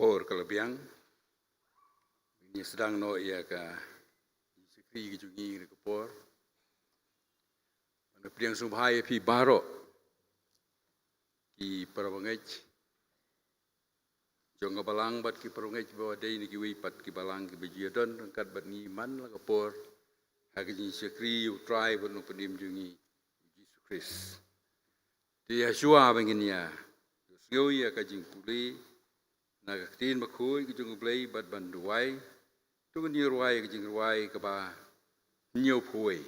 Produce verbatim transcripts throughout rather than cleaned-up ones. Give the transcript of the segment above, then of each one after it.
por ka la biang. Ngi sdang noh ïa ka shakri ka jong ngi ha kane ka por. Ngi pdiang sngewbha ïa phi baroh ki parabangeit jong ka balang bad ki parabangeit ba dei na kiwei pat ki balang kiba ju ïadon ryngkat bad ngi man la ka por ha ka jingshakri ïa U Trai bad U Nongpynim jong ngi, U Jisu Khrist. Te ïa shuwa ba ngin ïa sngew ïa ka jingpule na ka Ktien Bakhuid ka jong U Blei bad ban duwai, to ngin ïa rwai ka jingrwai kaba hynñiewphew wei.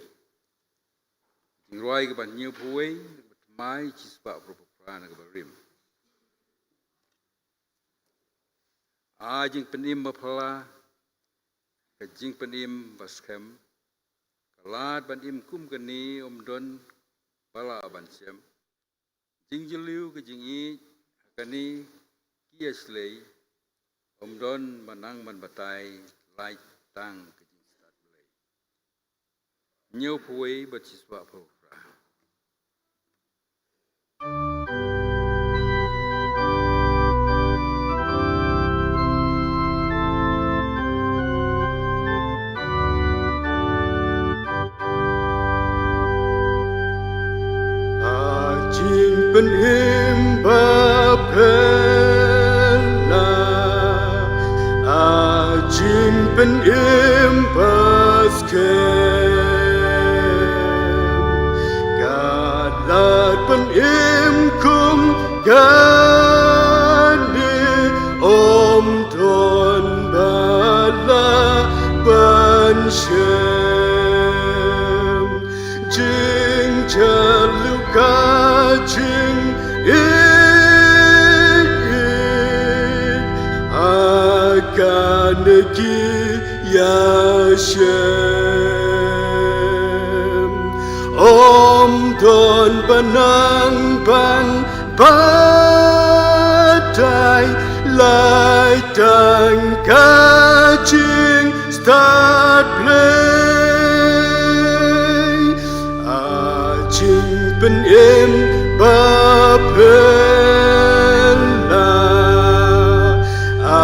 Jingrwai kaba hynñiewphew wei, kaba thymmai shispah hynñiewphew phra na kaba rim. A jingpynim baphylla, ka jingpynim baskhem, ka lad ban im kum kane ym don ba lah ban shem. Jingjylliew ka jingïeit ha kane ki ïashlei, ym don ba nang ban batai, lait tang ka jingstad Blei. Hynñiewphew wei bad shispah hynñiewphew phra. A jingpynim baphylla, a jingpynim baskhem, ka lad pynim kum kane, ym don ba lah ban shem. Jingjylliew ka jingïeit, ha kane ki ïashem. Ym don ba nang ban batai, lait tang ka jingstad Blei. A jingpynim baphylla, a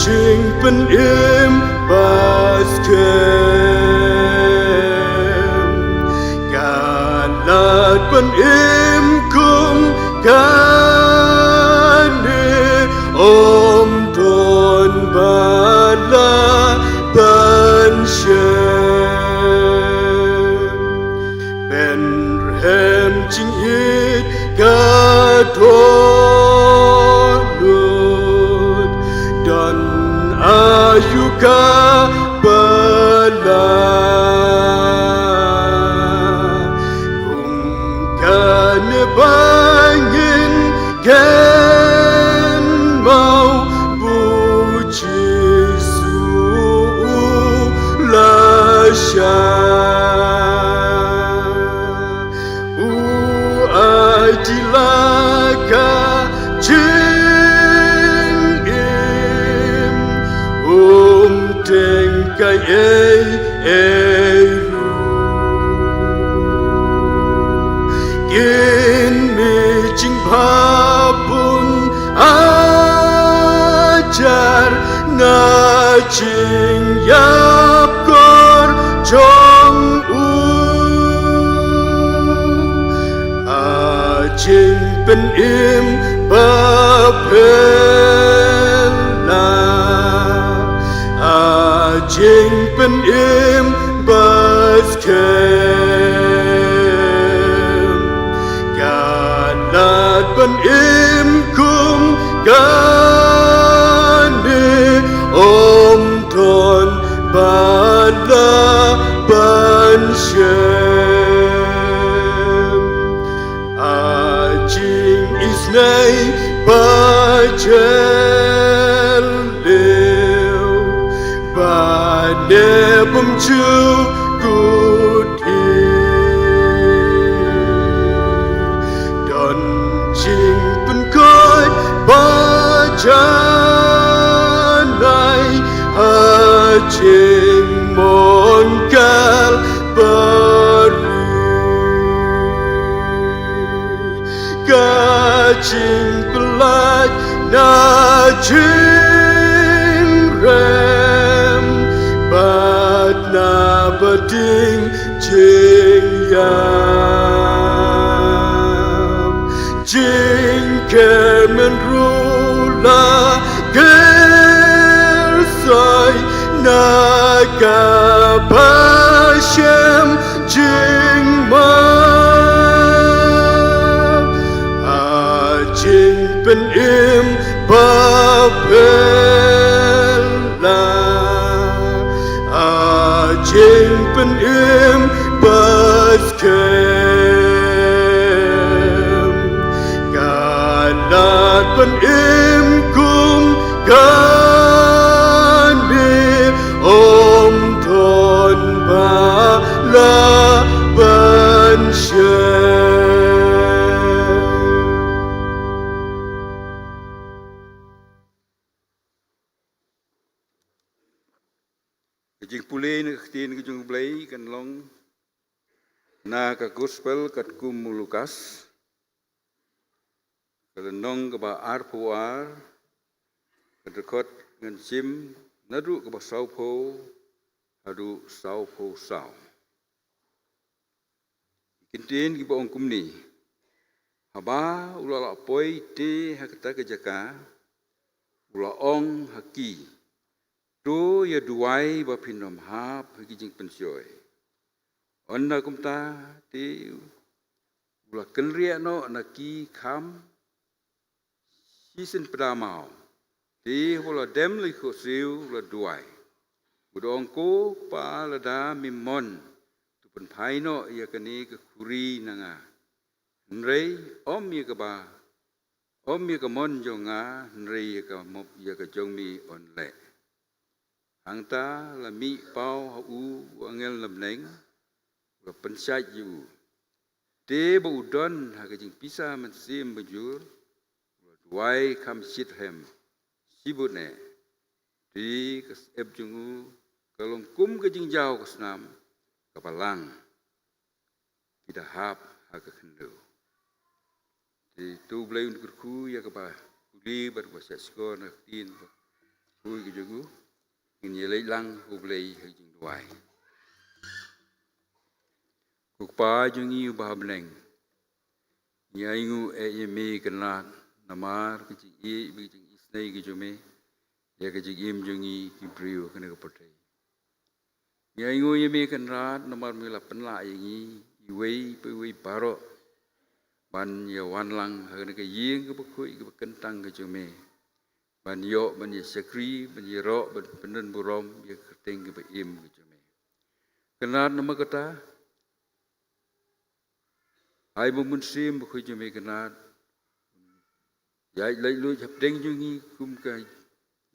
jingpynim baskhem, ka lad pynim kum kane, ym don ba lah ban shem. Pynrhem jingïeit ka dohnud, don aïu kaba lah, kum kane ba ngin kynmaw, ba U Jisu u la shah. U ai ïa la ka jingim, um teng kaei ei ruh. Ngin mih jingbha bun hajar na jingïap kor jong u. A jingpynim baphylla, a jingpynim baskhem, ka lad pynim kum kane, um don ba lah ban shem. A jingisynei ba jylliew, ba ne bym ju kut hi. Don jingpynkoit ba janai ha jingmon Kalbari. Ka jingpyllait na jing Jingker men ruh la kersai na ka ba shem jingma. A jingpynim ba pela, a jingpynim ba skhem. Ka la pynim kum kane, ym don ba la pynshai. Ka jingpule na ka ktien ka jong U Blei kan long na ka Gospel katkum u Lukas, ka lynnong kaba arphew ar, ka dkhot ngan shim naduh kaba sawphew haduh sawphew saw. Ki ktien kiba ong kumne: Haba u la lah poi te ha kata ka jaka, u la ong ha ki: To ïa duwai ba phin ym hap ha ki jingpynshoi. Ynda kumta te u la kynriah noh na ki kham shisien pdeng maw. Te haba u la dem lei khohsiew u la duwai. U da ong: Ko Kpa, lada me mon, to pynphai noh ïa kane ka khuri na nga. Hynrei ym ïa kaba, ym ïa ka mon jong nga, hynrei ïa ka mo-, ïa ka jong me un leh. Hangta la mih paw ha u u angel na bneng, u la pynshait ïa u. Te ba u don ha ka jingpisa mynsiem bajur, u la duwai kham shitrhem shibun eh. Te ka syep jong u ka long kum ka jingjaw ka snam kaba lang. Ki da hap ha ka khyndew. Te to U Blei un kyrkhu ïa kaba pule bad ba shah shkor na ka ktien ba kyrkhu ka jong u. Ngin ïa leit lang ha U Blei ha ka jingduwai. Ko Kpa jong ngi uba ha bneng, ngi ainguh eh ïa me Kynrad namar ka jingïeit bad ka jingisynei ka jong me ïa ka jingim jong ngi ki briew ha kane ka pyrthei. Ngi ainguh ïa me Kynrad namar me la pynlah ïa ngi iwei pa iwei baroh ban ïa wan lang ha kane ka ïing kaba khuid kaba kyntang ka jong me, ban ïoh ban ïa shakri, ban ïaroh, ban pyndon burom ïa ka kyrteng kaba im ka jong me. Kynrad, namar kata, ai ba u Mynsiem Bakhuid jong me Kynrad ïaid laitluid hapdeng jong ngi kum ka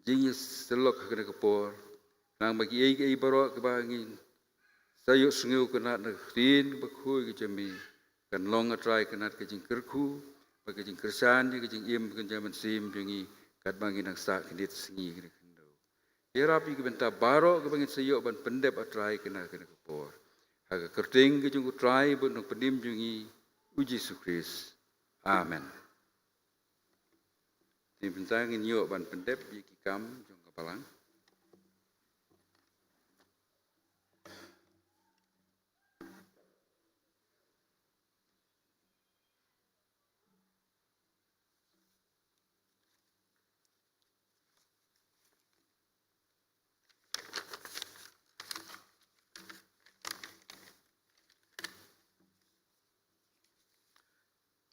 jingïasyllok ha kane ka por. Khnang ba kiei kiei baroh kiba ngin sa ïohsngew Kynrad na ka ktien bakhuid ka jong me, kan long, A Trai Kynrad, ka jingkyrkhu bad ka jingkyrshan ïa ka jingim ka jingmynsiem jong ngi katba ngin nang sah khyndiat sngi ha kane ka khyndew. Ïarap ïa ki bynta baroh kiba ngin sa ïoh ban pyndep, A Trai, ha kane ka por, ha ka kyrteng ka jong U Trai bad U Nongpynim jong ngi, U Jisu Khrist. Amen. Te mynta ngin ïoh ban pyndep ïa ki kam jong ka balang.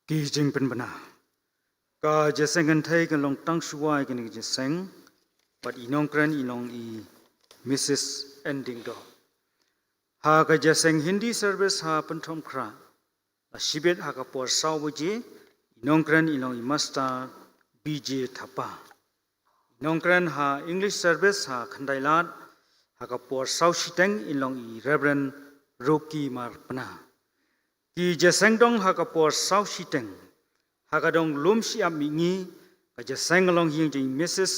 Ki jingpynbna. Ka jingïaseng kynthei kan long tang shuwa ïa kane ka jingïaseng, bad i nongkren i long i Missus N Diengdoh. Ha ka jingïaseng Hindi service ha Pynthorumkhrah, la shibit ha ka por saw baje, i nongkren i long i Master B J Thapa. I nongkren ha English service ha Khyndailad, ha ka por saw shiteng i long i Reverend Rocky Marpna. Ki jingïaseng dong ha ka por saw shiteng. Ha ka dong lum shyiap mihngi, ka jingïaseng ka long ha ïing jong i Missus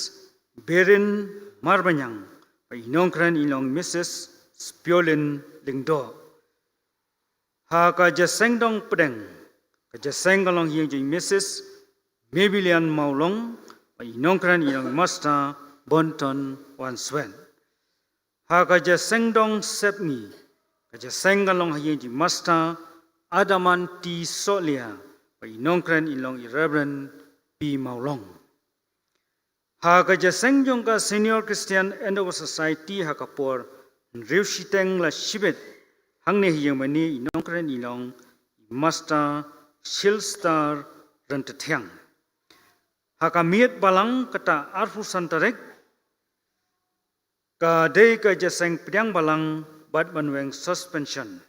Berin Marbaniang, bad i nongkren i long Missus Spiolin Lyngdoh. Ha ka jingïaseng dong pdeng, ka jingïaseng ka long ha ïing jong i Missus Mabillion Mawlong, bad i nongkren i long i Master Bonton Wanswet. Ha ka jingïaseng dong sepngi, Ka jingïaseng kan long ha ïing jong i Master Adaman T Sohlieh, bad i nongkren in long i Reverend P Mawlong. Ha ka jingïaseng jong ka Senior Christian Endeavour Society ha ka por hynriew shiteng la shibit, hangne ha ïing mane i nongkren in long i Master Shilstar Ryntathiang. Ha ka miet balang kata arphew san tarik, ka dei ka jingïaseng pdiang balang bad ban weng suspension.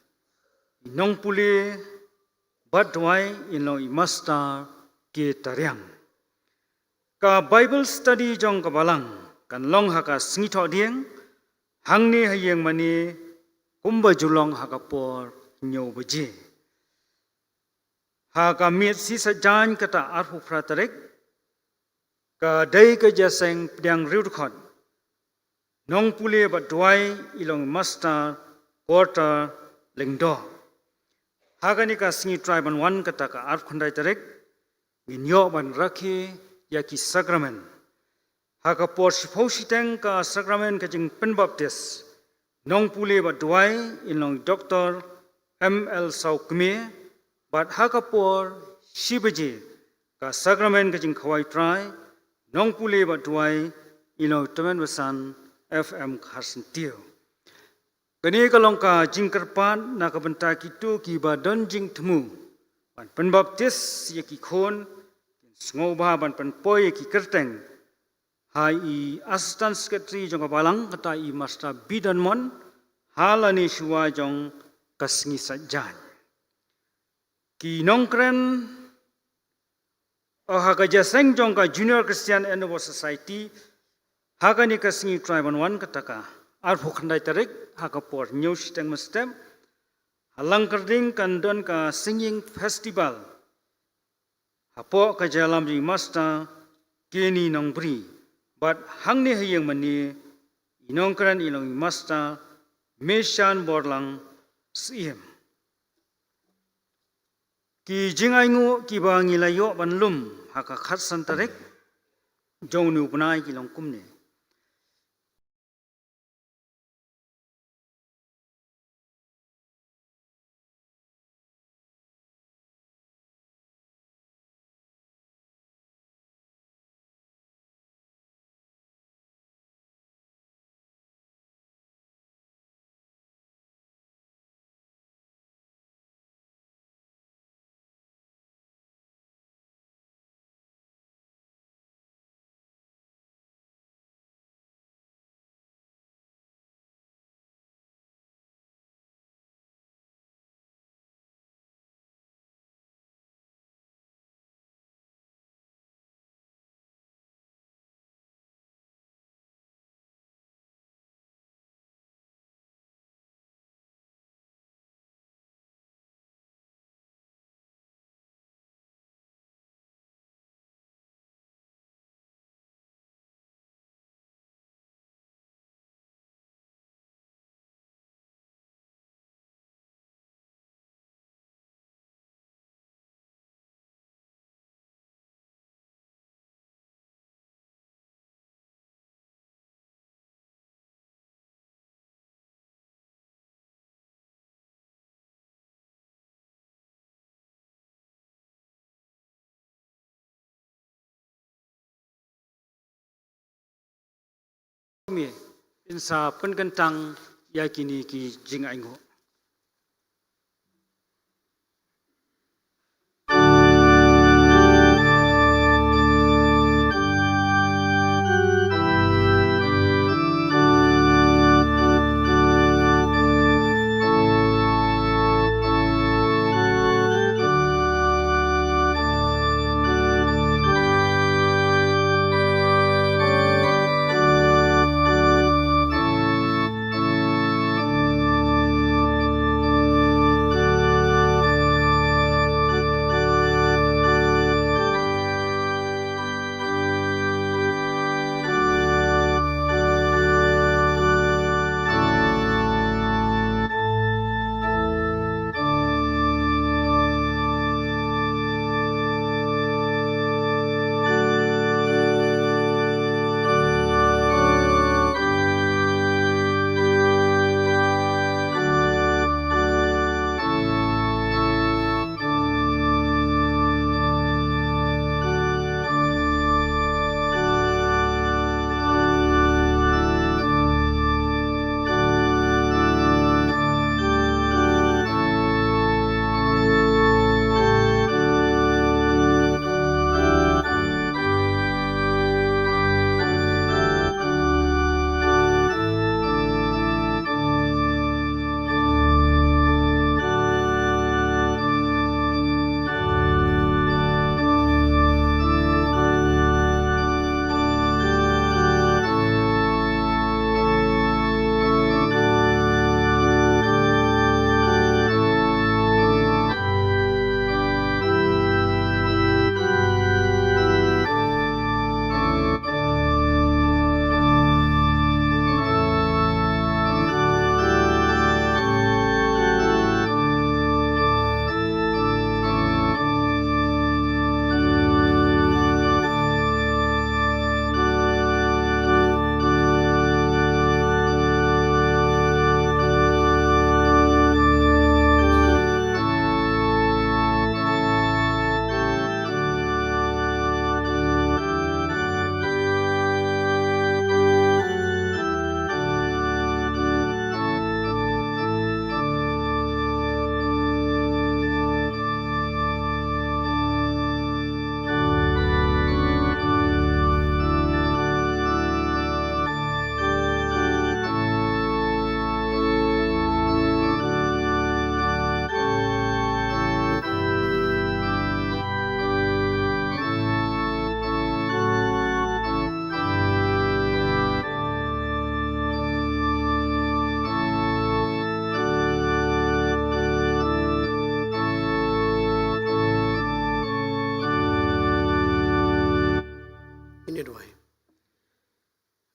I nongpule bad duwai in long i Master K Tariang. Ka Bible study jong ka balang kan long ha ka sngi Thohdieng, hangne ha ïing mane kumba ju long ha ka por hynñiew baje. Ha ka miet shi saitjaiñ kata arphew phra tarik, ka dei ka jingïaseng pdiang riewdkhot. Nongpule bad duwai in long i Master Porter Lyngdoh. Ha kane ka sngi Trai ban wan kata ka arphew khyndai tarik, ngin ïoh ban rakhe ïa ki sakramen. Ha ka por shiphew shiteng ka sakramen ka jingpynbaptis. Nongpule bad duwai in long i Doktor M L Sawkmie, bad ha ka por shi baje ka sakramen ka jingkhawai Trai. Nongpule bad duwai in long i Tymmen Basan F M Kharsyntiew. Kane ka long ka jingkyrpad na ka bynta kito kiba don jingthmu ban pynbaptis ïa ki khun, kin sngewbha ban pynpoi ïa ki kyrteng ha i Assistant Secretary jong ka balang, kata i Master B Donmon, ha lane shuwa jong ka sngi saitjaiñ. Ki nongkren, oh, ha ka jingïaseng jong ka Junior Christian Endeavour Society, ha kane ka sngi Trai ban wan kata ka arphew khyndai tarik, ha ka por hynñiew shiteng mynstep, ha Langkyrding kan don ka Singing Festival hapoh ka jingïalam jong i Master Kenny Nongbri. Bad hangne ha ïing mane i nongkren in long i Master Meshan Borlang Syiem. Ki jingainguh kiba ngi la ïoh ban lum ha ka khatsan tarik jong une u bnai ki long kumne. Kumne, yn sa pynkyntang ïa kine ki jingainguh.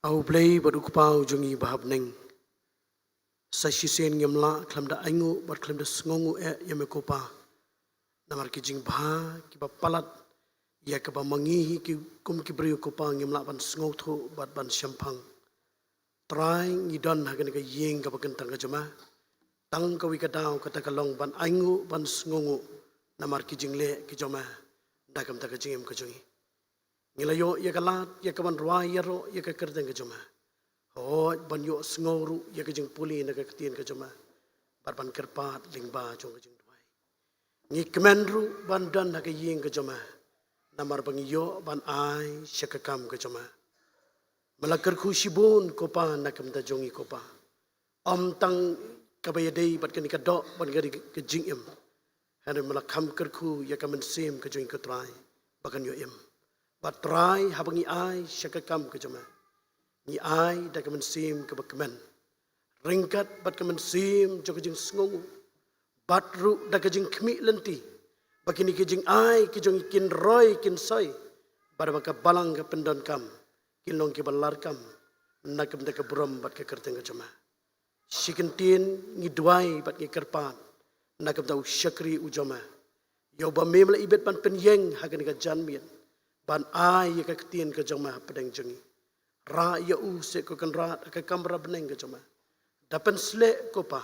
A U Blei bad U Kpa u jong ngi ba ha bneng, sa shisien ngim lah khlem da ainguh bad khlem da sngewnguh eh ïa me ko Pa. Namar ki jingbha kiba palat ïa kaba ma ngi hi ki, kum ki briew ko Pa ngim lah ban sngewthuh bad ban shemphang. Trai, ngi don ha kane ka ïing kaba kyntang ka jong me. Tang kawei ka daw kata ka long ban ainguh ban sngewnguh namar ki jingleh ki jong me da ka bynta ka jingim ka jong ngi. Ngi la ïoh ïa ka lad ïa ka ban rwai ïaroh ïa ka kyrteng ka jong me. Hooid, ban ïohsngew ruh ïa ka jingpule na ka ktien ka jong me bad ban kyrpad lyngba jong ka jingduwai. Ngi kmen ruh ban don ha ka ïing ka jong me, namar ba ngi ïoh ban ai sha ka kam ka jong me. Me la kyrkhu shibun ko Pa na ka bynta jong ngi ko Pa. Ym tang kaba ïadei bad kane ka doh bad kane ka jingim, hynrei me la kham kyrkhu ïa ka mynsiem ka jong ngi ko Trai ba kan ïoh im. Bad Trai, haba ngi ai sha ka kam ka jong me, ngi ai da ka mynsiem kaba kmen, ryngkat bad ka mynsiem jong ka jingsngewnguh, bad ruh da ka jingkhmih lynti ba kine ki jingai ki jong ngi kin roi kin soi, bad ba ka balang ka pyndonkam kin long kiba larkam na ka bynta ka burom bad ka kyrteng ka jong me. Shi kyntien ngi duwai bad ngi kyrpad na ka bynta u shakri u jong me, ïa uba me la ibit ban pynïeng ha kane ka janmiet ban ai ïa ka ktien ka jong me ha pdeng jong ngi. Rah ïa u seh ko Kynrad ha ka kamra bneng ka jong me. Da pynsleh ko Pa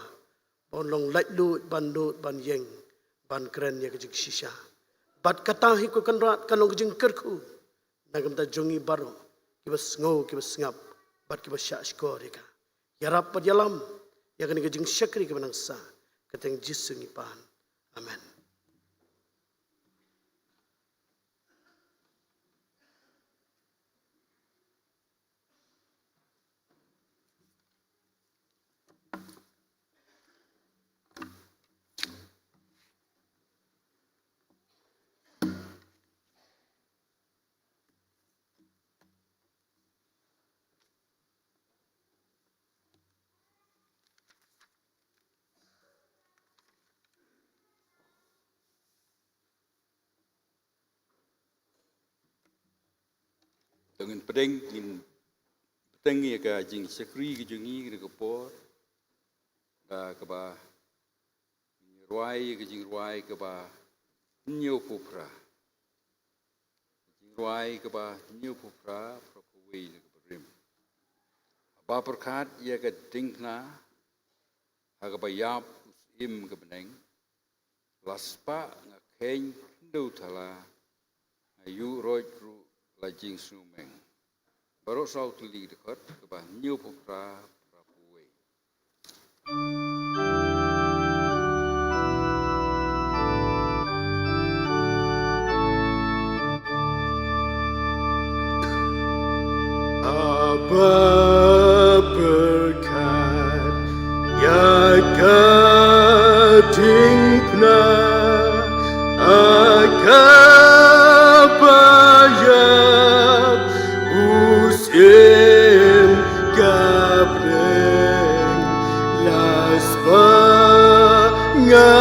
ba un long laitluid ban nud ban ïeng ban kren ïa ka jingshisha. Bad kata hi ko Kynrad kan long ka jingkyrkhu na ka bynta jong ngi baroh kiba sngew kiba sngap bad kiba shahshkor ïa ka. Ïarap bad ïalam ïa kane ka jingshakri kaba nang sah. Ka kyrteng Jisu ngi pan. Amen. To ngin pdeng, ngin pdeng ïa ka jingshakri ka jong ngi ha kane ka por da kaba ngi rwai ïa ka jingrwai kaba hynñiewphew phra. Jingrwai kaba hynñiewphew phra, phra phew wei na kaba rim. Haba pyrkhat ïa ka diengphna ha kaba ïap u syiem ka bneng, la spah nga kheiñ khyndew thala, nga ïuh roit ruh la jingsngewmeng. Baroh saw tylli, dkhot kaba hynñiewphew phra, phra phew wei. Haba pyrkhat ïa ka diengphna ha kaba ïap u syiem ka bneng, la spah nga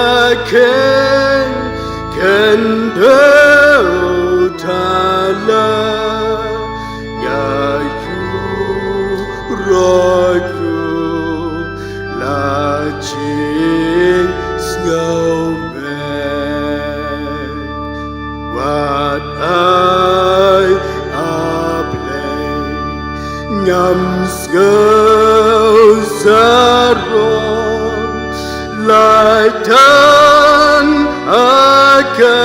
kheiñ khyndew thala, nga ïuh roit ruh la jingsngewmeng. Wat ai, A Blei, ngam sngew sarong, lait tang ha ka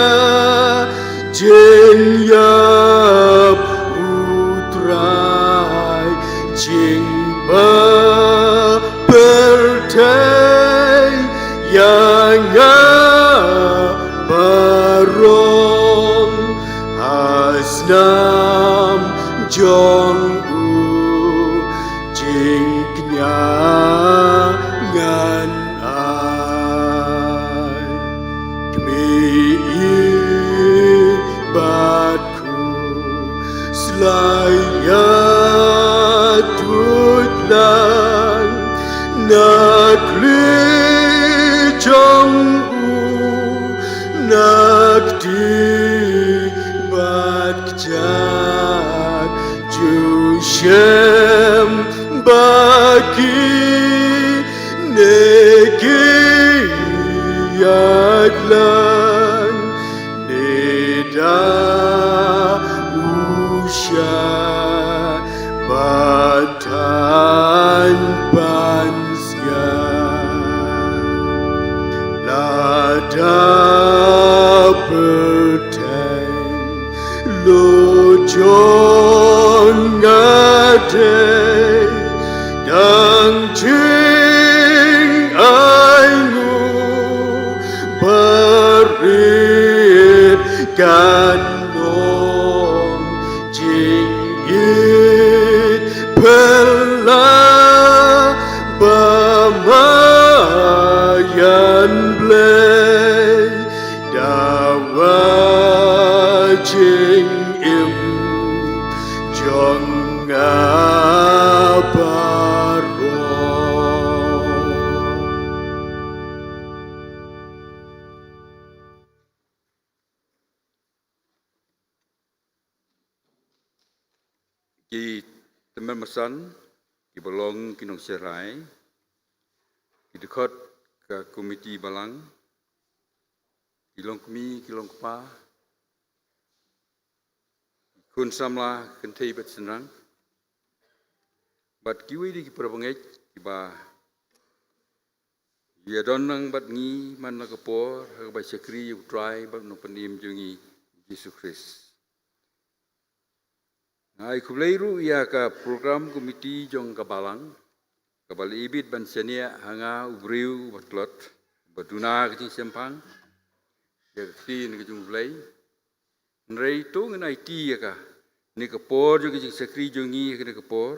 jingïap u Trai, jingpyrthei ïa nga baroh ha snam jong u jingkñia ngan ai. Kmie Leng nida u sha batan ban sya. Lada pyrthei lo jong nga dei dang jingainguh barit kan long jingïeit phylla ba ma ïan Blei. Dawa jingim jong nga baroh. Ki tymmen basan, ki ba long ki nongshakri, ki dkhot ka komiti balang, ki long kmie, ki long kpa, ki khun samla kynthei bad shynrang, bad kiwei de ki parabangeit ki ba ïa don lang bad ngi man la ka por ha ka ba shakri ïa u Trai bad u Nongpynim jong ngi Jisu Khrist. Nga ai khublei ruh ïa ka program komiti jong ka balang, ka ba la ibit ban shaniah ha nga u briew u ba tlot, ba duna ka jingshemphang ïa ka ktien ka jong u Blei. Hynrei to ngin aiti ïa kane ka por jong ka jingshakri jong ngi ha kane ka por,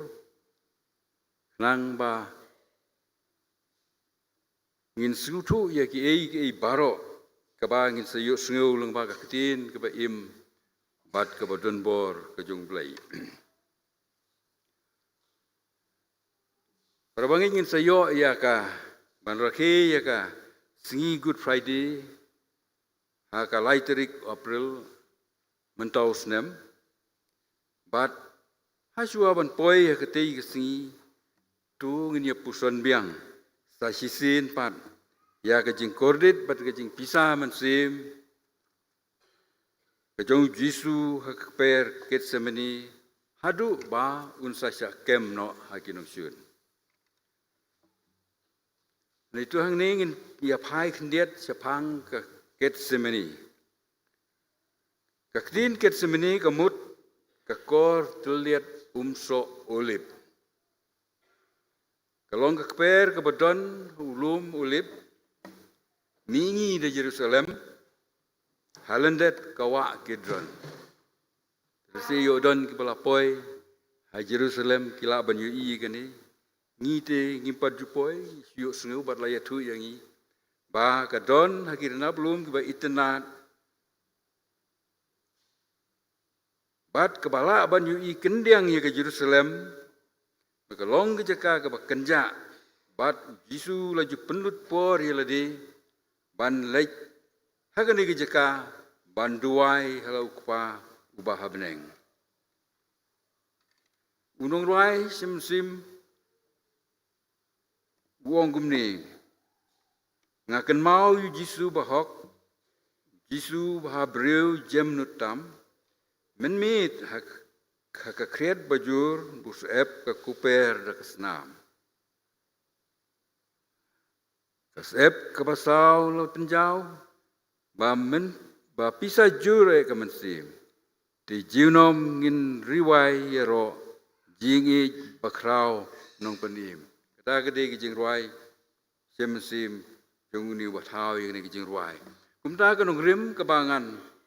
khnang ba ngin sngewthuh ïa kiei kiei baroh kaba ngin sa ïohsngew lyngba ka ktien kaba im bad kaba donbor ka jong u Blei. Parabangeit, ngin sa ïoh ïa ka ban rakhe ïa ka sngi Good Friday ha ka lai tarik April mynta u snem. Bad ha shuwa ban poi ha katei ka sngi, to ngin ïa puson biang sa shisien pat ïa ka jingkordit bad ka jingpisa mynsiem ka jong u Jisu ha ka kper Gethsemane, haduh ba un sa shah kem noh ha ki nongshun. Nangta hangne ngin ïa phai khyndiat shaphang ka Gethsemane. Ka ktien Gethsemane ka mut ka kor tylliat umsoh Olib. Ka long ka kper kaba don u lum Olib, mihngi da Jerusalem, ha lyndet ka wah Kidron. Te lehse ïoh don kiba la poi ha Jerusalem ki lah ban ïohi ïa kane. Ngi te ngim pat ju poi, shu ïohsngew bad la ïathuh ïa ngi ba ka don ha ki rnap lum kiba itynnad. Bad kaba lah ban ïohi kyndiang ïa ka Jerusalem, ba ka long ka jaka kaba kynjah, bad u Jisu la ju pynlut por ïa lade ban leit ha kane ka jaka ban duwai ha la u Kpa uba ha bneng. U nongrwai Sim Sim u ong kumne: Nga kynmaw ïa u Jisu bahok, Jisu ba ha briew jemnud tam, mynmiet ha, ha ka khriat bajur, ba u syep ka kuper da ka snam. Ka syep kaba saw la pynjaw, ba myn, ba pisa jur eh ka mynsiem. Te junom ngin riwai ïaroh, jingïeit bakhraw Nongpynim. Kata ka dei ka jingrwai Sim Sim jong une uba thaw ïa kane ka jingrwai. Kumta ka nongrim kaba ngan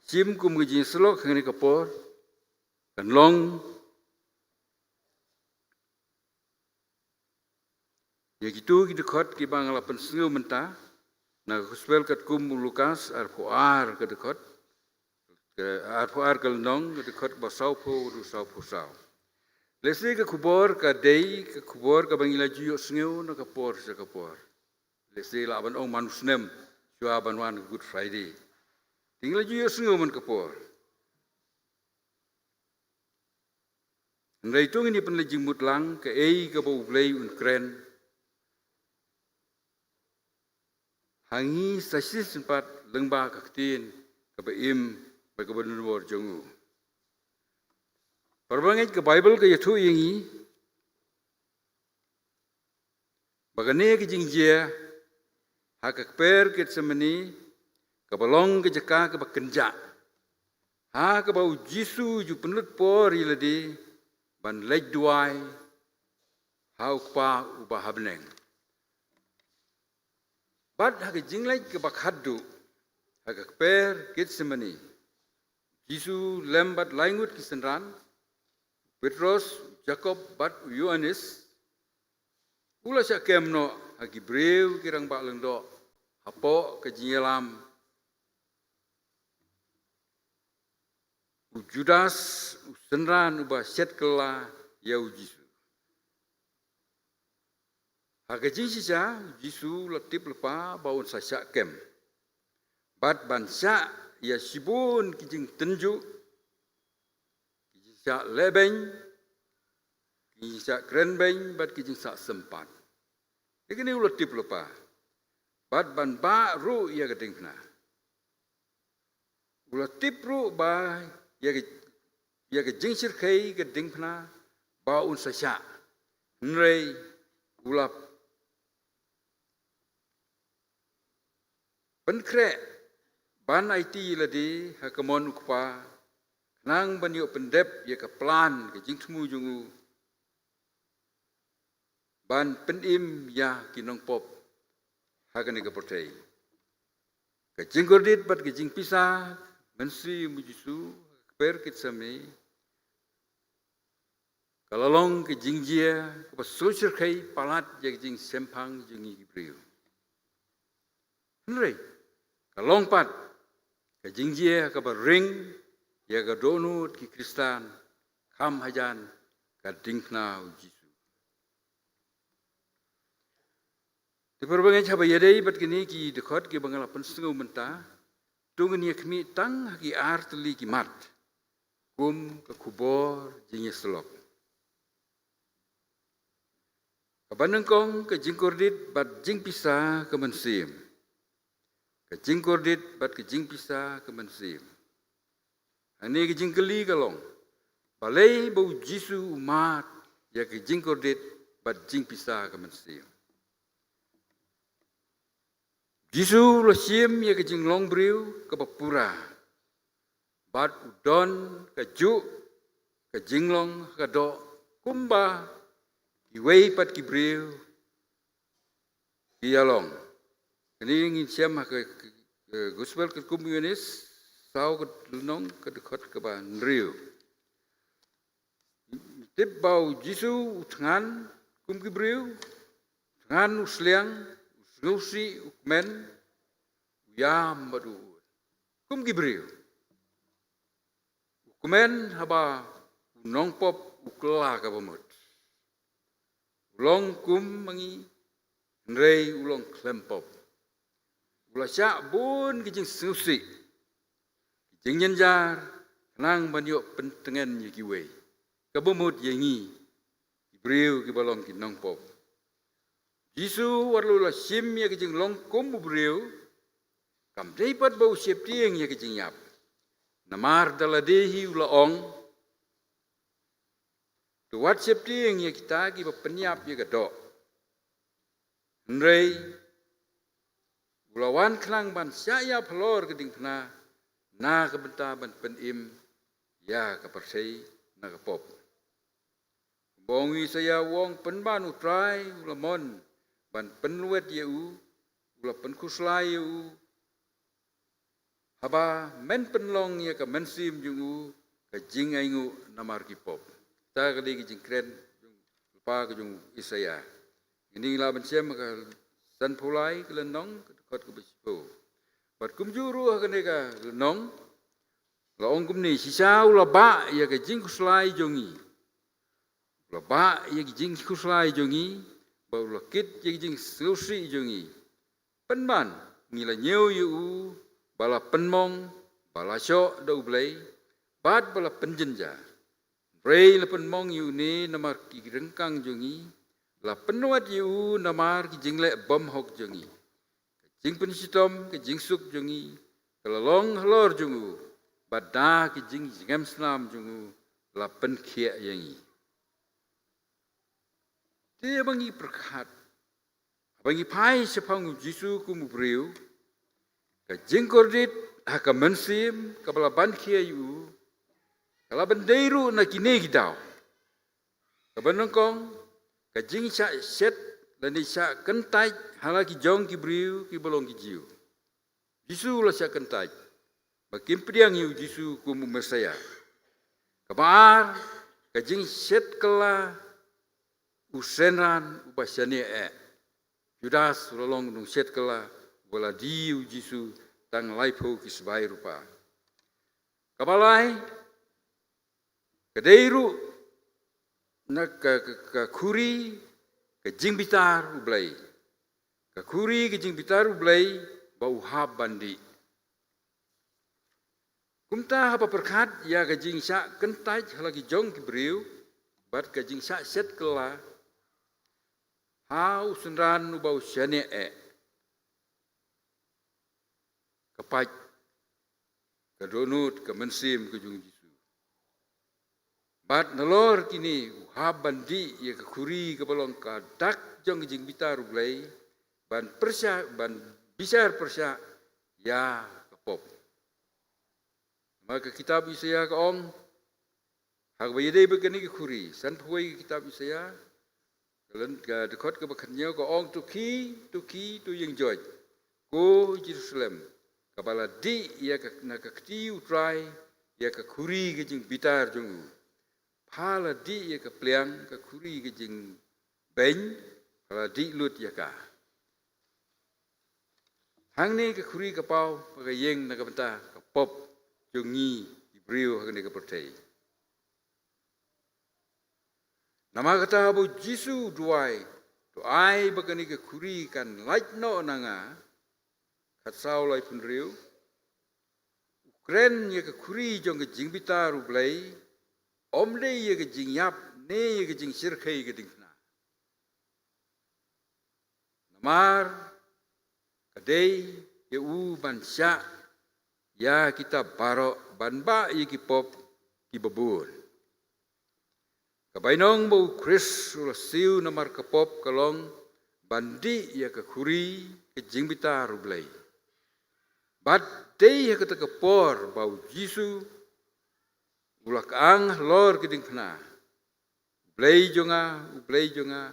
shim kum ka jingsyllok ha kane ka por, kan long ïa kito ki dkhot kiba nga la pynsngew mynta na ka Gospel katkum u Lukas, arphew ar ka dkhot, ka arphew ar ka lynnong, ka dkhot ba sawphew haduh sawphew saw. Lehse ka khubor ka dei ka khubor kaba ngi la ju ïohsngew na ka por sha ka por. Lehse lah ban ong man u snem shuwa ban wan ka Good Friday. Te ngi la ju ïohsngew man ka por. Hynrei to ngin ïa pynleit jingmut lang kaei kaba U Blei un kren ha ngi sa shisien pat lyngba ka ktien kaba im bad kaba don bor jong u. Para bangeit, ka Baibl ka ïathuh ïa ngi ba kane ka jingjia ha ka kper Gethsemane kaba long ka jaka kaba kynjah, ha kaba u Jisu ju pynlut por ïa lade ban leit duwai ha u Kpa uba ha bneng. Bad ha ka jingleit kaba khatduh ha ka kper Gethsemane, Jisu lem bad lai ngut ki synran, Petros, Jakob bad u Ïoannis, u la shah kem noh ha ki briew ki rangbah lyngdoh hapoh ka jingïalam u Judas, u synran uba shet kylla ïa u Jisu. Ha ka jingshisha, u Jisu u la tip lypa ba un sa shah kem bad ban shah ïa shibun ki jingtynjuh, ki jingshah lehbeiñ, ki jingshah krenbeiñ bad ki jingshah sympat. Ïa kine u la tip lypa. Bad ban bah ruh ïa ka diengphna. U la tip ruh ba ïa ka, ïa ka jingshyrkhei ka diengphna ba un sa shah. Hynrei u la pynkhreh ban aiti ïa lade ha ka mon u Kpa, khnang ban ïoh pyndep ïa ka plan ka jingthmu jong u ban pynim ïa ki nongpop ha kane ka pyrthei. Ka jingkordit bad ka jingpisa mynsiem u Jisu ha ka kper Gethsemane ka la long ka jingjia kaba sngewshyrkhei palat ïa ka jingshemphang jong ngi ki briew. Hynrei ka long pat ka jingjia kaba ring ïa ka dohnud ki Khristan, kham hajan ka diengphna u Jisu. Te para bangeit, haba ïadei bad kine ki dkhot kiba nga la pynsngew mynta, to ngin ïa khmih tang ha ki ar tylli ki mat kum ka khubor jingïasyllok. Kaba nyngkong, ka jingkordit bad jingpisa ka mynsiem. Ka jingkordit bad ka jingpisa ka mynsiem. Hangne ka jingkylli ka long, balei ba u Jisu u mad ïa ka jingkordit bad jingpisa ka mynsiem? Jisu u la shim ïa ka jinglong briew kaba pura, bad u don kajuh ka jinglong ha ka doh kumba kiwei pat ki briew ki ïalong. Kane ngin shem ha ka, ka, ka Gospel katkum u Ïoannis, saw ka lynnong, ka dkhot kaba hynriew. Tip ba u Jisu u thngan kum ki briew, thngan u sliang, u sngewsih, u kmen, u ïam bad u ud. Kum ki briew. U kmen haba u nongpop u kylla kaba mut. U long kum ma ngi, hynrei u long khlem pop. U la shah bun ki jingsngewsih, ki jingjynjar, khnang ban ïoh pyntngen ïa kiwei, kaba mut ïa ngi, ki briew kiba long ki nongpop. Jisu wat la u la shim ïa ka jinglong kum u briew, kam dei pat ba u sheptieng ïa ka jingïap. Namar da lade hi u la ong, to wat sheptieng ïa kita kiba pynïap ïa ka doh. Hynrei u la wan khnang ban shah ïap halor ka diengphna, na ka bynta ban pynim ïa ka pyrthei na ka pop. Kumba ong u Isaïah, u ong, pynban u Trai u la mon ban pynlwet ïa u, u la pynkhuslai ïa u, haba men pynlong ïa ka mynsiem jong u ka jingainguh namar ki pop. Kata ka dei ka jingkren jong u lypa ka jong u Isaïah. Ngi lah ban shem ka sanphew lai ka lynnong, ka dkhot kaba shiphew. Bad kumjuh ruh ha kane ka lynnong la ong kumne, shisha u la bah ïa ka jingkhuslai jong ngi. U la bah ïa ka jingkhuslai jong ngi, bad u la kit ïa ka jingsngewsih jong ngi. Pynban ngi la ñiew ïa u ba la pynmong, ba la shoh da U Blei, bad ba la pynjynjar. Hynrei la pynmong ïa une namar ki ryngkang jong ngi, la pynwet ïa u namar ki jingleh bymhok jong ngi. Ka jingpynshitom, ka jingsuk jong ngi ka la long halor jong u, bad da ka jingjngem snam jong u la pynkhiah ïa ngi. Te ba ngi pyrkhat, ba ngi phai shaphang u Jisu kum u briew, ka jingkordit ha ka mynsiem kaba la ban khia ïa u, ka la ban dei ruh na kine ki daw. Kaba nyngkong, ka jingshah shet lane shah kyntait ha la ki jong ki briew kiba long ki Jiw. Jisu la shah kyntait ba kim pdiang ïa u Jisu kum u Messaïah. Kaba ar, ka jingshet kylla u synran uba shaniah eh. Judas u la long u nongshet kylla uba la die ïa u Jisu tang laiphew ki sbai rupa. Kaba lai, ka dei ruh na ka, ka, ka khuri ka jingbitar U Blei. Ka khuri ka jingbitar U Blei ba u hap ban dih. Kumta haba pyrkhat ïa ka jingshah kyntait ha la ki jong ki briew bad ka jingshah shet kylla ha u synran uba u shaniah eh, ka pait ka dohnud ka mynsiem ka jong u Jisu. Bad nalor kine u hap ban dih ïa ka khuri kaba long ka dak jong ka jingbitar U Blei, ban pyrshah, ban bishar pyrshah ïa ka pop. Namar ka kitab Isaïah ka ong, ha kaba ïadei bad kane ka khuri, sanphew wei ka kitab Isaïah, ka lynnong, ka dkhot kaba khathynñiew ka ong, to khie, to khie, to ïeng joit, ko Jerusalem, kaba la dih ïa ka, na ka kti U Trai ïa ka khuri ka jingbitar jong u. Pha la dih ïa ka pliang ka khuri ka jingbeiñ, pha la dih lut ïa ka. Hangne ka khuri ka paw, ba ka ïeng na ka bynta ka pop jong ngi ki briew hangne ka pyrthei. Namar kata ba u Jisu u duwai, to ai ba kane ka khuri kan lait noh na nga, khatsaw laiphew hynriew. U kren ïa ka khuri jong ka jingbitar U Blei, ym dei ïa ka jingïap ne ïa ka jingshyrkhei ka diengphna. Namar ka dei ïa u ban shah ïa kita baroh, ban bah ïa ki pop kiba bun. Ka bainong ba u Khrist u la siew namar ka pop ka long ban dih ïa ka khuri ka jingbitar U Blei. Bad dei ha kata ka por ba u Jisu u la kyang halor ka diengphna, U Blei jong nga, U Blei jong nga,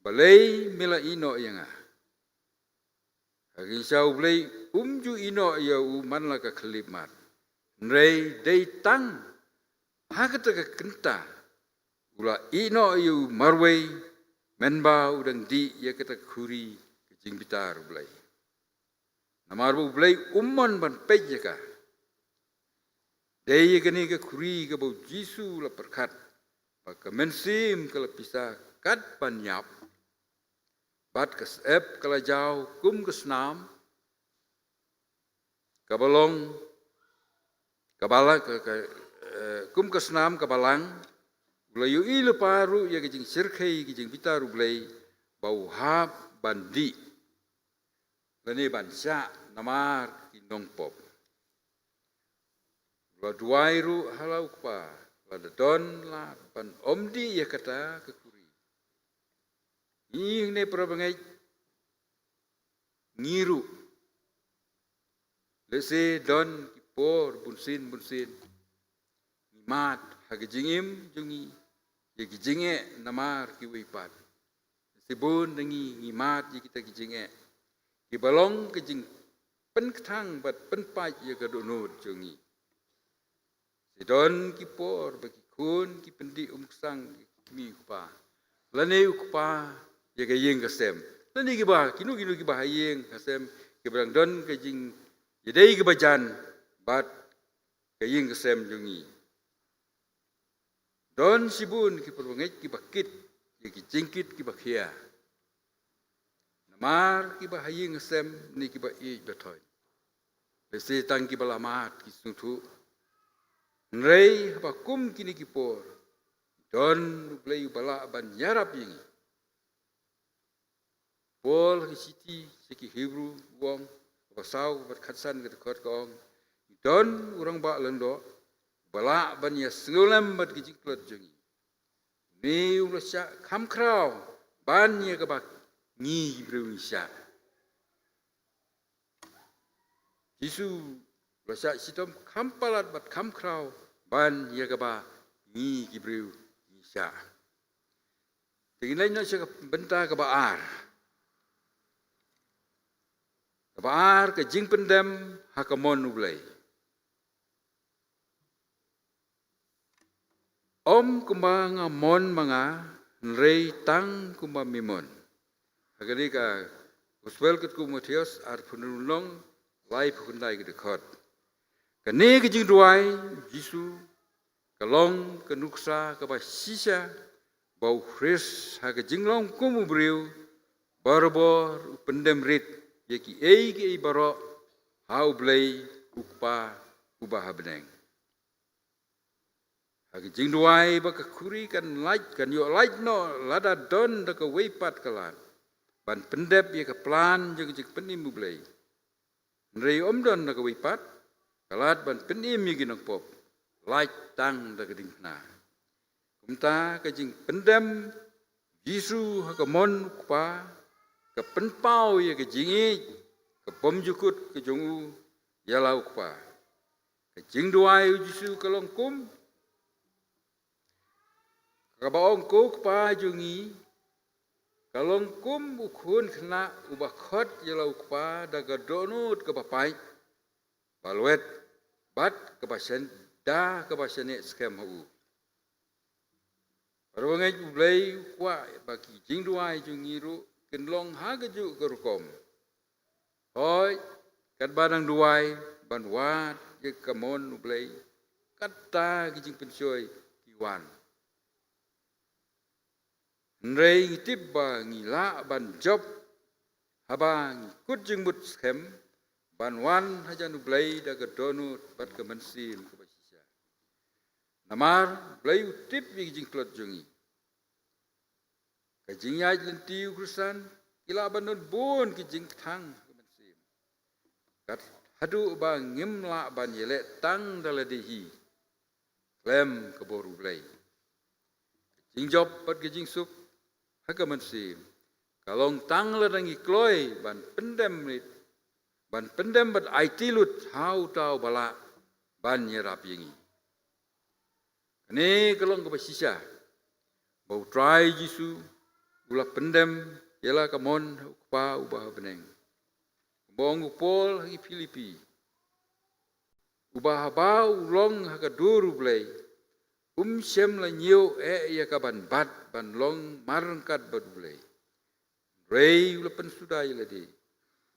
balei me la ïehnoh ïa nga? Ha ka jingshisha U Blei um ju ïehnoh ïa u man la ka khyllipmat. Hynrei dei tang ha kata ka kynta u la ïehnoh ïa u marwei, mynba u dang dih ïa kata ka khuri ka jingbitar U Blei. Namar ba U Blei um mon ban peit ïa ka. Dei ïa kane ka khuri kaba u Jisu u la pyrkhat ba ka mynsiem ka la pisa kat ban ïap, bad ka syep ka la jaw kum ka snam kaba long, kaba la, ka, ka, eh, kum ka snam kaba lang. U la ïohi lypa ruh ïa ka jingshyrkhei ka jingbitar U Blei ba u hap ban dih lane ban shah namar ki nongpop. U la duwai ruh ha la u Kpa, lada don lad ban ym dih ïa kata ka khuri. Ngi hangne para bangeit, ngi ruh, lehse don ki por bunsien bunsien ngi mad ha ka jingim jong ngi ïa ki jingeh namar kiwei pat. Shibun na ngi ngi mad ïa kita ki jingeh kiba long ka jingpynkthang bad pynpait ïa ka dohnud jong ngi. Te don ki por ba ki khun ki pyndih umksan ïa ki kmie u kpa, lane u kpa ïa ka ïing ka sem, lane kiba kino kino kiba ha ïing ha sem, kiba dang don ka jingïadei kaba jan bad ka ïing ka sem jong ngi. Don shibun ki para bangeit kiba kit ïa ki jingkit kiba khia namar kiba ha ïing ha sem ne kiba ïeit ba thoiñ. Lehse tang kiba la mad ki sngewthuh. Hynrei haba kum kine ki por, don U Blei uba lah ban ïarap ïa ngi. Paul ha ka shithi ïa ki Hebru u ong, kaba saw, kaba khatsan ka dkhot ka ong, don u rangbah lyngdoh, ba lah ban ïa sngewlem bad ki jingtlot jong ngi. Une u la shah kham khraw ban ïa kaba ngi ki briew ngi shah. Jisu u la shah shitom kham palat bad kham khraw ban ïa kaba ngi ki briew ngi shah. Te ngin leit noh sha ka bynta kaba ar. Kaba ar, ka jingpyndem ha ka mon U Blei. Ym kumba nga mon ma nga, hynrei tang kumba me mon. Ha kane ka Gospel katkum u Mathaios arphew hynriew lynnong, laiphew khyndai ka dkhot. Kane ka jingduwai Jisu ka long ka nuksa kaba shisha ba u Khrist ha ka jinglong kum u briew barabor u pyndem rit ïa kiei kiei baroh ha U Blei U Kpa uba ha bneng. Ha ka jingduwai ba ka khuri kan lait, kan ïoh lait noh lada don da kawei pat ka lad ban pyndep ïa ka plan jong ka jingpynim U Blei. Hynrei ym don da kawei pat ka lad ban pynim ïa ki nongpop, lait tang da ka diengphna. Kumta ka jingpyndem Jisu ha ka mon U Kpa ka pynpaw ïa ka jingïeit ka bymjukut ka jong u ïa la U Kpa. Ka jingduwai u Jisu ka long kum, kaba ong, Ko Kpa jong ngi, ka long kum u khun khynnah uba khot ïa la U Kpa da ka dohnud kaba pait, ba lwet, bad kaba shan-, da kaba shaniah skhem ha u. Bad bangeit, U Blei u kwah ba ki jingduwai jong ngi ruh kin long ha kajuh ka rukom. Hooid, katba dang duwai ban wad ïa ka mon U Blei, kata ki jingpynshoi ki wan. Hynrei ngi tip ba ngi lah ban jop haba ngi kut jingmut skhem ban wan hajan U Blei da ka dohnud bad ka mynsiem kaba shisha. Namar U Blei u tip ïa ki jingtlot jong ngi. Ka jingïaid lynti u Khristan ki lah ban don bun ki jingkthang ha ka mynsiem, kat haduh ba ngim lah ban ïaleh tang da lade hi khlem ka bor U Blei. Ka jingjop bad ka jingsuk ha ka mynsiem ka long tang lada ngi kloi ban pyndem rit, ban pyndem bad aiti lut ha uta uba lah ban ïarap ïa ngi. Kane ka long kaba shisha ba U Trai Jisu u la pyndem ïa la ka mon ha U Kpa uba ha bneng. Kumba ong u Paul ha ki Philippi, uba haba u long ha ka dur U Blei, um shym la ñiew eh ïa ka ban bat ban long marryngkat bad U Blei. Hynrei u la pynsuda ïa lade,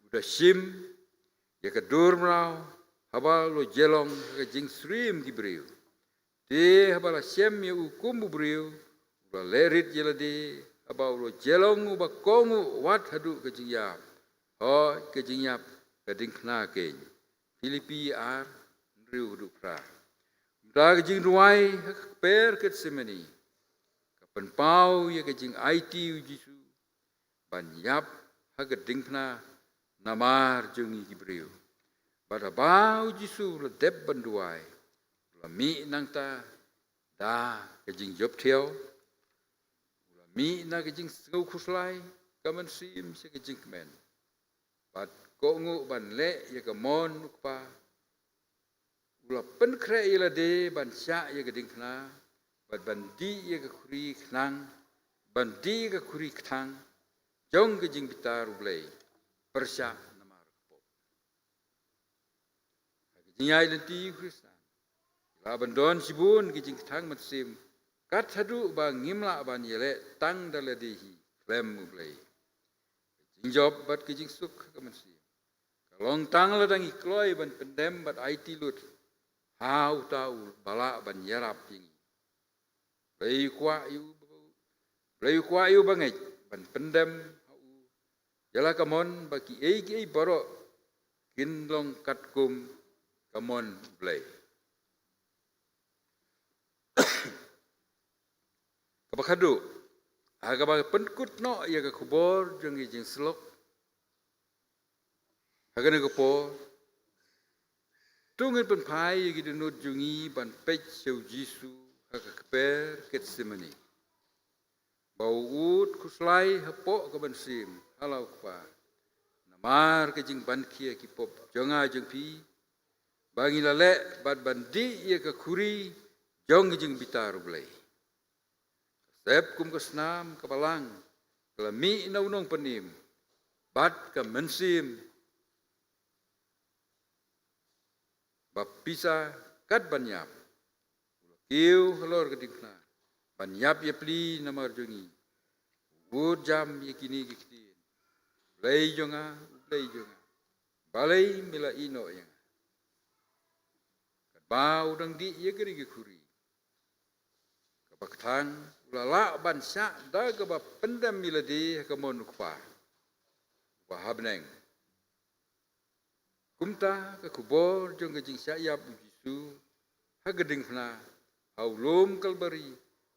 u da shim ïa ka dur mraw haba u la jyllong ha ka jingsyriem ki briew. Te haba la shem ïa u kum u briew, u la leh rit ïa lade, haba u la jyllong uba kohnguh wat haduh ka jingïap, hooid, ka jingïap ka diengphna keiñ. Philippi ar, hynriew haduh phra. Kumta ka jingduwai ha ka kper Gethsemane ka pynpaw ïa ka jingaiti u Jisu ban ïap ha ka diengphna namar jong ngi ki briew. Bad haba u Jisu u la dep ban duwai, u la mih nangta da ka jingjop thiaw, u la mih na ka jingsngew khuslai ka mynsiem sha ka jingkmen, bad kohnguh ban leh ïa ka mon U Kpa. U la pynkhreh ïa lade ban shah ïa ka diengphna, bad ban dih ïa ka khuri khnang, ban dih ïa ka khuri kthang jong ka jingbitar U Blei pyrshah namar ka pop. Ha ka jingïaid lynti u Khristan, ki lah ban don shibun ki jingkthang mynsiem, kat haduh ba ngim lah ban ïaleh tang da lade hi khlem U Blei. Ka jingjop bad ka jingsuk ha ka mynsiem ka long tang lada ngi kloi ban pyndem bad aiti lut ha uta uba lah ban ïarap ïa ngi. Blei u kwah ïa u, Blei u kwah ïa u bangeit ban pyndem ha u ïa la ka mon ba kiei kiei baroh kin long katkum ka mon U Blei. Kaba khadduh, ha kaba pynkut noh ïa ka khubor jong ka jingsyllok, Ha kane ka por, to ngin pynphai ïa ki dohnud jong ngi ban peit sha u Jisu ha ka kper Gethsemane, ba u ud khuslai hapoh ka mynsiem ha la u Kpa, namar ka jingbankhia ki pop jong nga jong phi, ba ngin la leh bad ban dih ïa ka khuri jong ka jingbitar U Blei. Ka sep kum ka snam ka balang ka la mih na u nongpynim, bad ka mynsiem ba pisa kat ban ïap, u la kiew halor ka diengphna ban ïap ïapli namar jong ngi. U ud jam ïa kine ki ktien: U Blei jong nga, U Blei jong nga, balei me la ïehnoh ïa nga? Katba u dang dih ïa kane ka khuri, kaba kthang u la lah ban shah da kaba pyndem ïa lade ha ka mon u Kpa uba ha bneng. Kumta ka khubor jong ka jingshah ïap u Jisu ha ka diengphna ha u lum Kalbari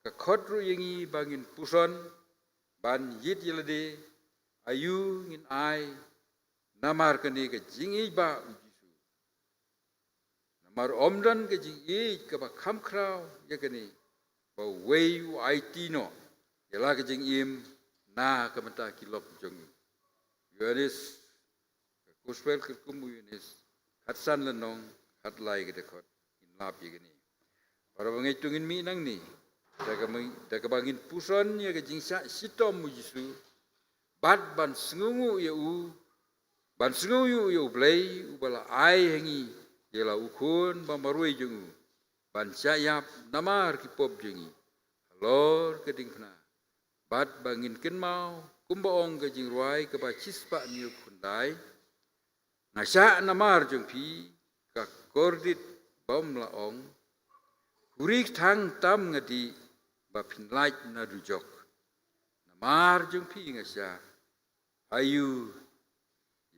ka khot ruh ïa ngi ba ngin puson ban ïit ïa lade. Aïu ngin ai namar kane ka jingïeit ba u Jisu? Namar ym don ka jingïeit kaba kham khraw ïa kane, ba uwei u aiti noh ïa la ka jingim na ka bynta ki lok jong ngi. Ïoannis, ka Gospel katkum u Ïoannis, khatsan lynnong, khatlai ka dkhot. Ngin lap ïa kane. Para bangeit, to ngin mih nangne da kaba, da kaba ngin puson ïa ka jingshah shitom u Jisu, bad ban sngewnguh ïa u, ban sngewnguh ïa U Blei uba la ai ha ngi ïa la u Khun ba marwei jong u ban shah ïap namar ki pop jong ngi halor ka diengphna. Bad ba ngin kynmaw, kumba ong ka jingrwai kaba shispah hynñiewphew khyndai: Nga shah namar jong phi, ka kordit bym la ong, khuri kthang tam nga dih ba phin lait na dujok. Namar jong phi nga shah, aïu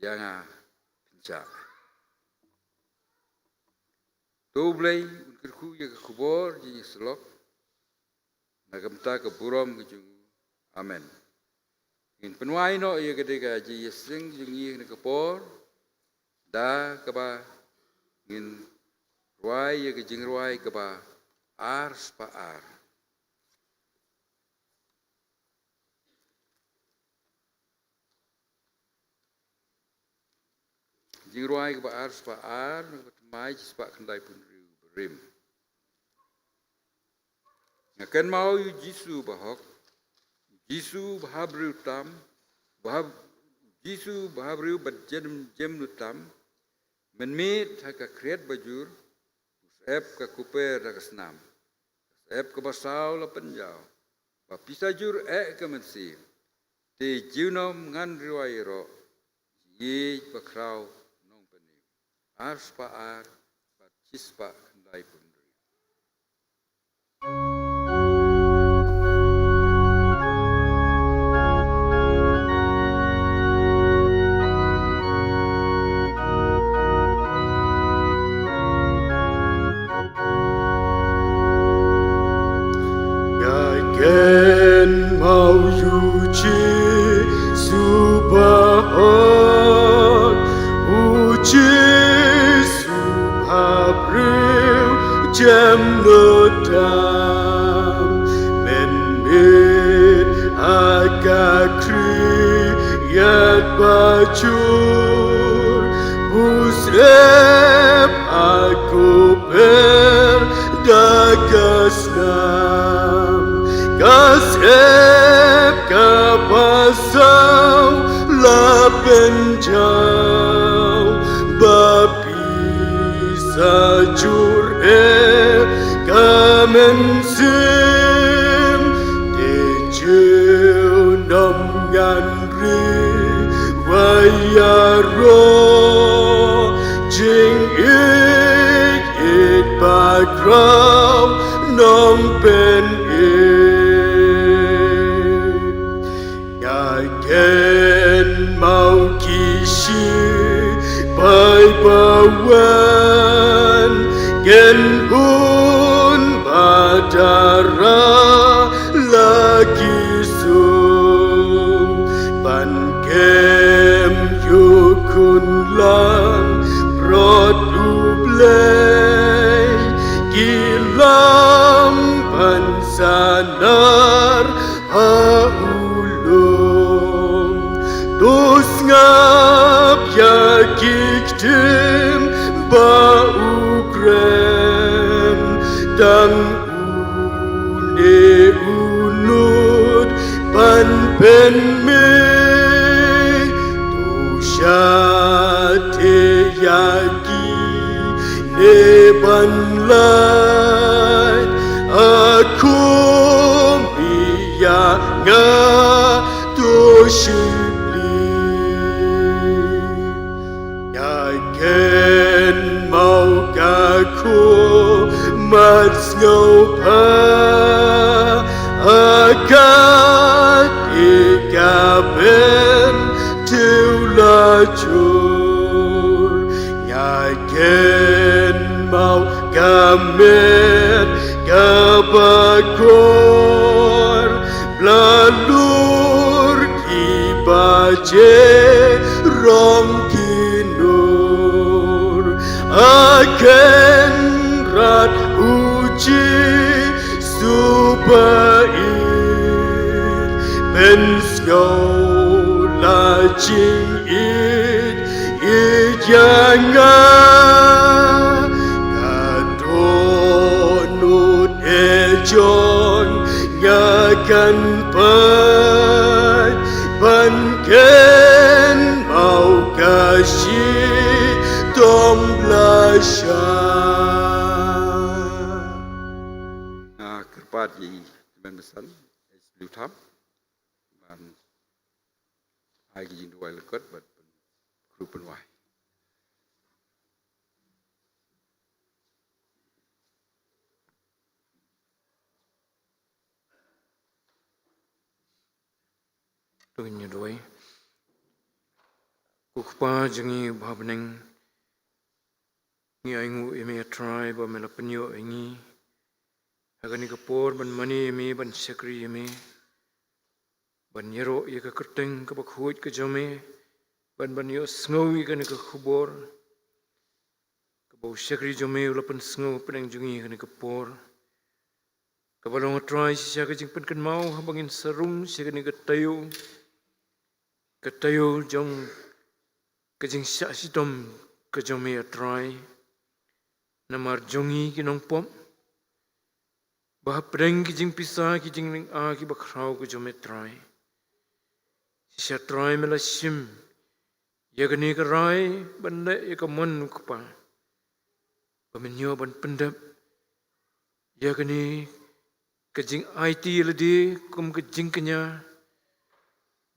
ïa nga phin shah? To U Blei un kyrkhu ïa ka khubor jingïasyllok na ka bynta ka burom ka jong u. Amen. Ngin pynwai noh ïa ka dei ka jingïaseng jong ngi ha kane ka por, da kaba ngin rwai ïa ka jingrwai kaba arspah ar. Jingrwai kaba arspah ar, na kaba thymmai shispah khyndaiphew hynriew ba rim. Nga kynmaw ïa u Jisu bahok, u Jisu bahabriew tam, bahab-, u Jisu bahabriew bad jem, jemnud tam, mynmiet ha ka khriat bajur, u syep ka kuper da ka snam. Ka syep kaba saw la pynjaw, ba pisa jur eh ka mynsiem. Te junom ngan rwai ïaroh, jingïeit bakhraw nongpynim. Arspah ar bad shispah khyndaiphew hynriew. Nga kynmaw ïa u Jisu bahok, u Jisu bahabriew jemnud tam, mynmiet ha ka khriat bajur, u syep ha kuper da ka snam. Ka syep kaba saw la pynjaw, ba pisa jur eh ka mynsiem. Te junom ngan rwai ïaroh, jingïeit bakhraw nongpynim. Nga kynmaw ki shipai ba wan, kynhun bad dara la ki sum, ban kem ïa u Khun la Te ban lait a khum ïa nga to shipli. Nga kynmaw ka khmat sngewbha ha ka ïing ka bynta la jur. Nga kynmaw ka met kaba kor, ba la lur ki baje rong ki nur. A Kynrad, U Jisu ba ïeit, pynsngew la jingïeit ïeit ïa nga. Nga dohnud eh jong nga kan pait ban kynmaw ka shitom la shah. Nga kyrpad ïa i Kmen Basan, S W Tham, ban ai ki jingduwai lyngkot bad kru pynwai. To ngin ïa duwai. Ko Kpa jong ngi uba ha bneng, ngi ainguh ïa me, A Trai, ba me la pynïoh ïa ngi ha kane ka por ban mane ïa me, ban shakri ïa me, ban ïaroh ïa ka kyrteng kaba khuid ka jong me, ban ban ïohsngew ïa kane ka khubor kaba u shakri jong me u la pynsngew hapdeng jong ngi ha kane ka por. Kaba long, A Trai, shisha ka jingpynkynmaw haba ngin sa rung sha kane ka taïew, ka taïew jong ka jingshah shitom ka jong me, A Trai, namar jong ngi ki nongpop, ba hapdeng ki jingpisa ki jinglyngba kiba khraw ka jong me, Trai. Shisha, Trai, me la shim ïa kane ka rai ban leh ïa ka mon U Kpa, ba men ïoh ban pyndep ïa kane ka jingaiti ïa lade kum ka jingkñia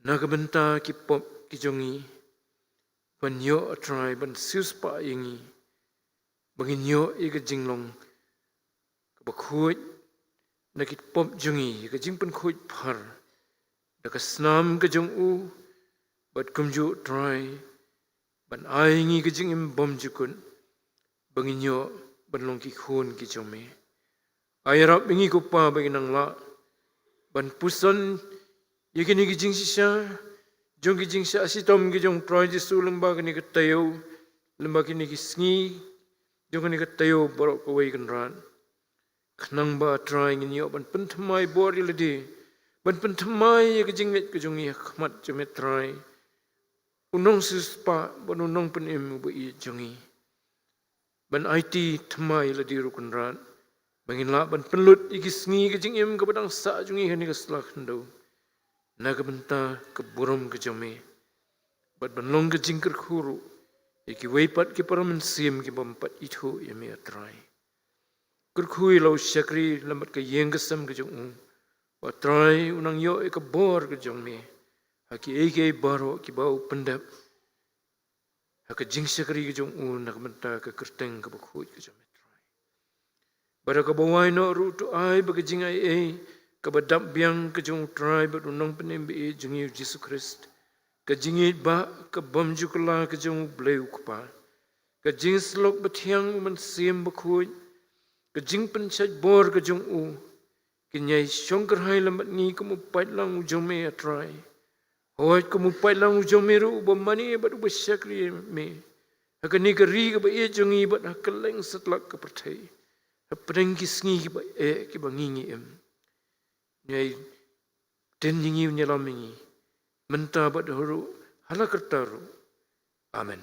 na ka bynta ki pop ki jong ngi, ban ïoh, A Trai, ban siewspah ïa ngi, ba ngin ïoh ïa ka jinglong kaba khuid na ki pop jong ngi, ïa ka jingpynkhuid phar da ka snam ka jong u, bad kumjuh, Trai, ban ai ïa ngi ka jingim bymjukut, ba ngin ïoh ban long ki khun ki jong me. Ai ïarap ïa ngi, ko Kpa, ba ngin nang lah ban puson ïa kine ki jingshisha jong ki jingshah shitom ki jong u Trai Jisu lyngba kane ka taïew, lyngba kine ki sngi jong kane ka taïew baroh kawei, Kynrad, khnang ba, A Trai, ngin ïoh ban pynthymmai bor ïa lade, ban pynthymmai ïa ka jingngeit ka jong ngi ha khmat jong me, Trai, u nongsiewspah bad u nongpynim uba ïeit jong ngi, ban aiti thymmai ïa lade ruh, Kynrad, ba ngin lah ban pynlut ïa ki sngi ka jingim kaba dang sah jong ngi ha kane ka sla khyndew na ka bynta ka burom ka jong me, bad ban long ka jingkyrkhu ruh ïa kiwei pat ki para mynsiem ki bym pat ithuh ïa me, A Trai. Kyrkhu ïa la u shakri lem bad ka ïing ka sem ka jong u, ba, A Trai, u nang ïoh ïa ka bor ka jong me ha kiei kiei baroh kiba u pyndep ha ka jingshakri ka jong u na ka bynta ka kyrteng kaba khuid ka jong me, Trai. Bad ha kaba wai noh ruh, to ai ba ka jingaiei kaba dap biang ka jong u Trai bad u Nongpynim ba ïeit jong ngi, U Jisu Khrist, ka jingïeit ba ka bymjukut la ka jong U Blei U Kpa, ka jingsyllok bathiang U Mynsiem Bakhuid, ka jingpynshait bor ka jong u, kin ïai shongkyrhai lem bad ngi kum u paidlang u jong me, A Trai. Hooid, kum u paidlang u jong me ruh, uba mane bad uba shakri ïa me ha kane ka ri kaba ïeit jong ngi bad ha kylleng satlak ka pyrthei, hapdeng ki sngi kiba eh kiba ngi ngi im. Ngi ai ktien ïa ngi, ngi lam ïa ngi mynta bad ruh ha la karta ruh. Amen.